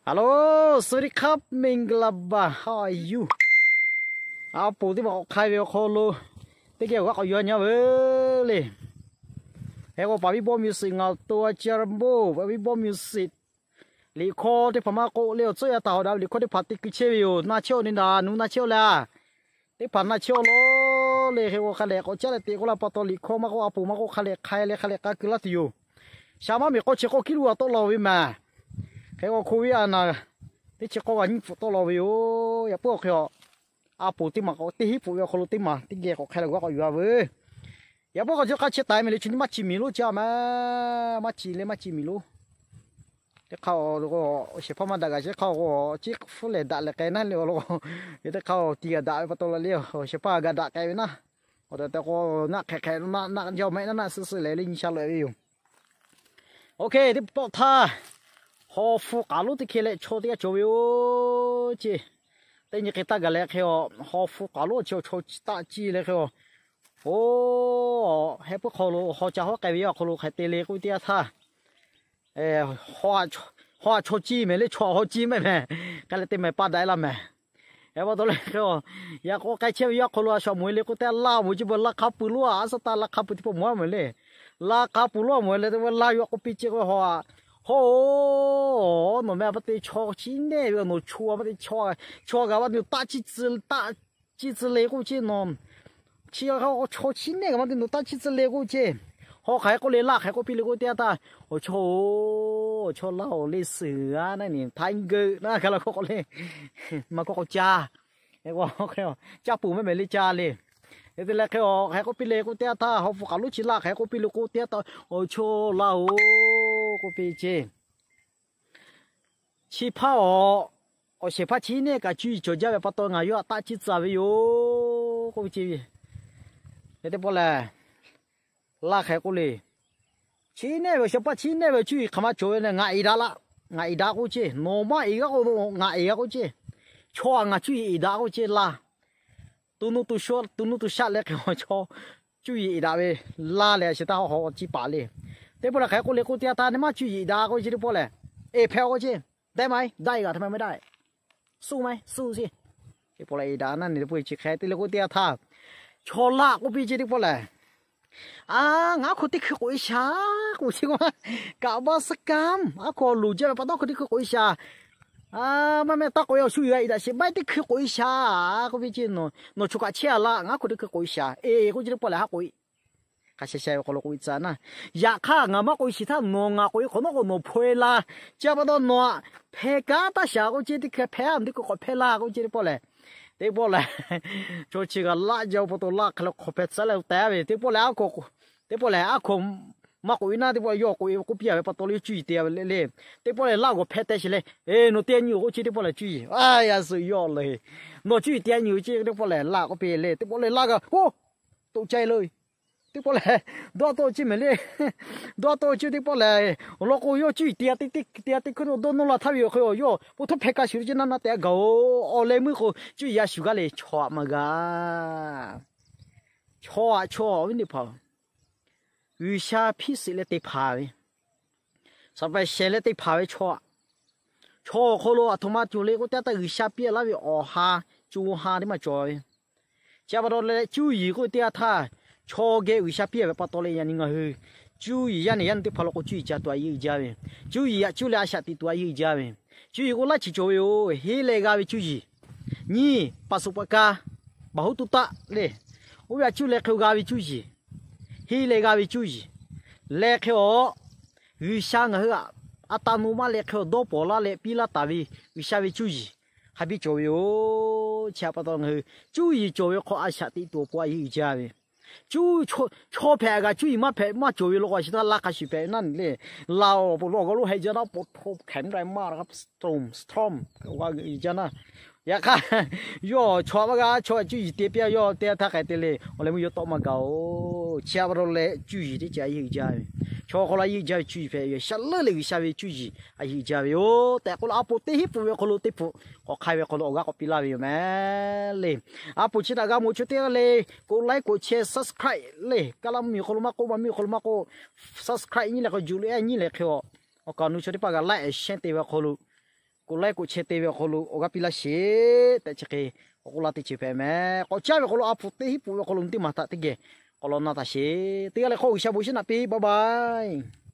Hello, สวัสดีครับ မင်္ဂလာပါ how are you? A poˍ teˇ maˬ k'awꞈ hk'ai ve awˬ hk'aw lo teˇ geh awˬ g'aˇ k'awꞈ yuˬ nyi a veuˬ le. Hk'e k'o, ปาวิโบ Music ngaˬ awˬ to a ciˇ a boˆ, ปาวิโบ Music. Liꞈ hkawˇ teˇ hpaˍ maˇ k'oˆ le, awˬ tcuhˉ yaˇ htaꞈ awˬ daꞈ ve liꞈ hkawˇ teˇ hpaˍ te keu chehˇ ve yoˬ. Na chehˇ-oˆ, ne daꞈ, nuˇ na chehˇ-oˆ le. Teˇ hpaˍ na chehˇ-oˆ law le. Hk'e k'o, hk'a dehꞈ k'awꞈ caˉ leh teꞈ k'oˆ la pa taw, liꞈ hkawˇ maˇ k'oˆ, a poˍ maˇ k'oˆ, hk'a dehꞈ hk'ai leh hk'a dehꞈ k'a keu laˇ tuˬ yoˬ. Shaˍ maˇ miˬ k'aw chi k'awˇ kiˇ lo a tawˆ la-oˬ ve mehˍ. Hk'e k'o, hko ve a naˬ teˇ chi k'awˇ g'a nyiˇ pfuhˍ tawˆ la ve yoˬ. Yaꞈ puiˉ awˬ hk'e a, a poˍ teˇ maˬ k'awꞈ teˇ hinˉ pfuhˍ ve awˬ hk'aw lo teˇ maˬ teˇ geh k'awꞈ hk'ai leh g'a k'awꞈ yuˬ a veuˬ. Yaꞈ puiˉ k'awꞈ chi hk'a chi taiˍ mehˍ le, chi nyi maˇ chi miˬ lonˉ chi a mehˍ, maˇ chi le maˇ chi miˬ lonˉ. Teˇ hk'a, shehˍ hpaˇ maˇ daꞈ g'a shehˍ hk'a, chi hpfuhˇ lehˬ daꞈ leh k'ai naˉ le awˬ lawn. Teˇ hk'a, tiꞈ g'a daꞈ ve pa taw la le, shehˍ hpaˇ g'a daꞈ k'ai ve naˉ. Awˬ tehˬ tehˬ k'o, naˆ hk'ehꞈ hk'ehꞈ naˆ naˆ jaˇ maˇ heˆ naˆ naˆ suhˆ suhˆ lehˬ le nyi sha lawꞈ ve yoˬ. Oˇ hk'e teˇ pawˆ htaˇ, haw hpu k'aˍ lonˉ teˇ hkeh leh chaw teˇ g'aˇ cawˬ ve yoˬ ceˇ. Teˇ nyi hk'e taˇ gaˬ leh hk'e a, haw hpu k'aˍ lonˉ chi chaw taˆ ciˇ leh hk'e a, oˇ, heh puiˉ hk'aw lo haw ca hawˉ k'ai ve yaˇ awˬ hk'aw lo hk'e te le k'oˆ ve teˇ yanˇ htaˇ, haw a chaw ciˇ mehˍ le, chaw haw ciˇ mehˍ mehˍ, k'ai leh te mehˍ pa daꞈ e laˇ mehˍ. Heh pa taw leh hk'e a, yaꞈ k'o k'ai chehˇ ve yaˇ hk'aw lo a shaꞈ mawˬ e le k'oˆ teˇ yanˇ, laˇ mawˬ e ceˇ beuꞈ laˇ hk'a pui lonˉ a, a shaꞈ taˇ laˇ hk'a pui teˇ pawˆ mawˬ a mehˍ le. Laˇ hk'a pui lonˉ a mawˬ e leh te ve laˇ yaw k'oˆ piˇ ceˇ k'o, haw a, haw, nawˬ meh a pa te chaw chi nehˇ ve nawˬ chaw a pa te chaw, chaw g'a pa te taˆ ciˇ tcuh le k'oˆ ceˇ nawˬ. Chi a k'a chaw chi nehˇ g'a ma te nawˬ taˆ ciˇ tcuh le k'oˆ ceˇ. Haw hk'aˬ hk'e k'oˆ le, laˇ hk'aˬ hk'e k'oˆ piˇ le k'oˆ teˇ yanˇ htaˇ, awˬ chaw oˬ, awˬ chaw laˇ oˬ le suhˍ a naˉ ni htaˇ geuˆ naˉ hk'a la k'o k'o le, maˇ k'oˆ k'o ca, caˇ peuˬ mehˍ mehˍ le ca le. Hk'e te leh hk'e a hk'aˬ hk'e k'oˆ piˇ le k'oˆ teˇ yanˇ htaˇ, haw hpu k'aˍ lonˉ chi laˇ hk'aˬ hk'e k'oˆ piˇ le k'oˆ teˇ yanˇ htaˇ, awˬ chaw laˇ oˬ k'oˆ piˇ ceˇ. Chi hpaˇ a, awˬ shehˍ hpaˇ chi nehˇ kaꞈ cuˇ yiˍ cawˬ jaˇ ve pa taw ngaˬ yawˇ htaꞈ taˆ ciˇ tcuh ve yoˬ k'oˆ ve ceˇ. Teˇ pawˆ lehˬ, laˇ hk'aˬ hk'e k'oˆ le, chi nehˇ ve awˬ shehˍ hpaˇ chi nehˇ ve cuˇ yiˍ hk'aˬ ma cawˬ ve le, ngaˬ iˍ daꞈ laˇ, ngaˬ iˍ daꞈ k'oˆ ceˇ. Nawˬ maˇ iˍ g'aˇ k'o, ngaˬ iˍ g'a k'oˆ ceˇ. Chaw a ngaˬ cuˇ yiˍ iˍ daꞈ k'oˆ ceˇ laˇ. Tu nuˇ tu shaˆ leh hk'e a chaw cuˇ yiˍ iˍ daꞈ ve laˇ leh a shi htaˇ haw haw ciˇ paˍ le. Teˇ pawˆ lehˬ hk'aˬ hk'e k'oˆ le k'oˆ teˇ yanˇ htaˇ, ne maˇ cuˇ yiˍ iˍ daꞈ k'oˆ ceˇ teˇ pawˆ lehˬ, eˬ hpehꞈ k'oˆ ceˇ, daiˇ ma e, daiˇ g'a htaꞈ ma maˇ daꞈ, suˆ ma e, suˆ ceˇ. Teˇ pawˆ lehˬ iˍ daꞈ naˉ ne teˇ pawˆ chi hk'e te le k'oˆ teˇ yanˇ htaˇ, chaw laˇ k'oˆ piˇ ceˇ teˇ pawˆ lehˬ, a, ngaˬ aˉ hko teˇ hkui k'oꞈ e shaˍ k'oˆ ceˇ k'o, kaꞈ baˆ suhˉ kaˉ, aˉ hko loˍ jaˇ ve pa taw hko teˇ hkui k'oꞈ e shaˍ. Maˇ mehˍ taˇ k'oꞈ e awˬ shu g'a iˍ daꞈ sheˍ, maˇ teˇ hkui k'oꞈ e shaˍ k'oˆ piˇ ceˇ. Nawˬ choˬ kaꞈ chehˇ a laˇ, ngaˬ aˉ hko teˇ hkui k'oꞈ e shaˍ e k'oˆ ceˇ teˇ pawˆ lehˬ, haˉ k'oꞈ e. Hk'a sha sha ve awˬ hk'aw lo k'oꞈ e tcuh naˉ. Yaꞈ hk'aˇ ngaˬ maˇ k'oꞈ e shiˍ htaˇ nawˬ ngaˬ k'oꞈ e hk'awꞈ nawˉ k'o nawˬ hpaw e la. Chi pa taw nawˬ aꞈ hpeh kaˉ taˇ shaˍ k'oˆ ceˇ, teˇ hkui hpeh a, teˇ hkui k'awꞈ hpeh laˇ k'oˆ ceˇ teˇ pawˆ lehˬ. Teˇ pawˆ lehˬ, chaw chi g'a laˇ jaˇ pa taw laˇ hk'aˬ hk'e hk'awꞈ hpeh tcuh leh taˍ ve teˇ pawˆ lehˬ, a, teˇ pawˆ lehˬ a hko maˇ k'oꞈ e naˉ teˇ pawˆ yawˇ k'oꞈ e k'oˆ piˇ a ve pa taw le cuˇ yiˍ te ve le le. Teˇ pawˆ lehˬ laˇ g'awˬ hpeh teh sheˍ leh, e, nawˬ te a nyi-oˬ k'oˆ ceˇ teˇ pawˆ lehˬ cuˇ yiˍ a yaˇ suhˍ yawˇ le. Nawˬ cuˇ yiˍ te a nyi-oˬ ceˇ teˇ pawˆ lehˬ laˇ k'oˆ piˇ le. Teˇ pawˆ lehˬ laˇ g'a, o, toꞈ ca e le. Teˇ pawˆ lehˬ, dawˇ tawˆ ceˇ mehˍ le. Dawˇ tawˆ ceˇ teˇ pawˆ lehˬ, awˬ lawn k'o yawˇ cuˇ yiˍ te a teˇ te te a teˇ hkui dawˇ nawˇ la htaˇ ve awˬ hk'e yawˇ po htawˇ hpeh ka shuˍ le ceˇ naˉ naˉ te a gaˬ-oˬ. Awˬ leh meuˇ k'o cuˇ yiˍ a shuˍ g'aˇ le chaw aꞈ maˇ g'a. Chaw aꞈ chaw ve teˇ hpaˍ, G'uiˬsha hpiˇ suhˍ leh te hpanˍ ve, saˍ pehˍ shehˍ leh te hpanˍ ve chaw aꞈ, chaw awˬ hk'aw lo aˬ htoꞈ ma cawˬ le k'oˆ teˇ yanˇ htaˇ G'uiˬsha piˇ laˇ ve awˬ ha, co ha teˇ maˇ cawˬ ve. Chi pa taw leh cuˇ yiˍ k'oˆ ve teˇ yanˇ htaˇ, chaw geh G'uiˬsha piˇ a ve pa taw leh yaꞈ nyi ngaˬ hui cuˇ yiˍ yaˇ nehˬ yaˇ nehˬ teˇ hpaˍ lo k'o cuˇ yiˍ ca tuˬ a yeˇ uiˍ jaˇ ve, cuˇ yiˍ yaꞈ cuˇ leh a shaꞈ teꞈ tuˬ a yeˇ uiˍ jaˇ ve, cuˇ yiˍ k'o laˇ chi cawˬ ve yoˬ. Henˇ leh g'a ve cuˇ yiˍ, nyiˇ paˍ suˍ paˍ ka, paˍ hoˉ tuˇ taˆ le, oˇ ve a cuˇ leh hk'e g'a ve cuˇ yiˍ, henˇ leh g'a ve cuˇ yiˍ, leh hk'e a G'uiˬsha ngaˬ hui a taˇ nu maˇ leh hk'e dawˇ pawnˍ laˇ leh piˇ laˇ taˍ ve G'uiˬsha ve cuˇ yiˍ hk'a biˇ cawˬ ve yoˬ. Chi pa taw ngaˬ hui cuˇ yiˍ cawˬ ve hk'aw a shaꞈ teꞈ tuˬ awˬ pon a yeˇ uiˍ jaˇ ve, chaw hpehꞈ a g'a cuˇ yiˍ maˇ hpehꞈ maˇ cawˬ ve law k'o a shi htaˇ laˇ hk'a shuˍ hpehꞈ ve naˉ le. Laˇ awˬ pon lo awˬ g'aw lo heh jaˇ naˉ po hto hkehˍ mvuhˇ ra maˇ storm storm g'a g'euꞈ jaˇ naˉ. Yaꞈ hk'aˇ, yawˇ chaw maˇ g'a, chaw cuˇ yiˍ te piˇ a yawˇ teˇ htaˇ hk'e te le, awˬ leh meuˇ yawˇ tawˆ maˇ gaˬ-oˬ. Chi pa taw leh cuˇ yiˍ teˇ ceuˬ a yeˇ uiˍ jaˇ ve, chaw hk'aw lo a yeˇ uiˍ jaˇ ve cuˇ yiˍ hpehꞈ ve shaˍ leuˉ leh G'uiˬsha ve cuˇ yiˍ a yeˇ uiˍ jaˇ ve yoˬ tehꞈ k'oˆ la. A poˍ teˇ hinˉ pfuhˍ ve awˬ hk'aw lo teˇ pfuhˍ k'awꞈ hk'ai ve awˬ hk'aw lo awˬ g'aˇ k'awꞈ piˇ laˇ ve yoˬ mehˍ le. A poˍ chi htaꞈ g'a mawˬ chaw teˇ g'aˇ le, k'oˆ like k'oˆ share subscribe le. Kaˇ laˇ mvuhˇ miˬ awˬ hk'aw lo maˇ k'oˆ, maˇ mvuhˇ miˬ awˬ hk'aw lo maˇ k'oˆ, subscribe nyiˇ leh hk'e juˬ lo e nyiˇ leh hk'e a, awˬ kaˍ awˬ nu chaw teˇ hpaˍ g'a like and share te ve awˬ hk'aw lo koꞈ laiˉ koꞈ chehˇ te ve awˬ hk'aw lo awˬ g'aˇ piˇ laˇ sheˍ tehꞈ chi hk'e k'awꞈ k'oˆ laˇ teˇ ceuˬ hpehꞈ meh. K'awꞈ caˇ ve awˬ hk'aw lo a hpu teˇ hinˉ peuˬ ve awˬ hk'aw lo teˇ maˬ htaꞈ teˇ geh k'awꞈ law na taˍ sheˍ. Teˇ g'aˇ leh hk'aw G'uiˬsha bon shiˉ naꞈ piˇ, bye bye.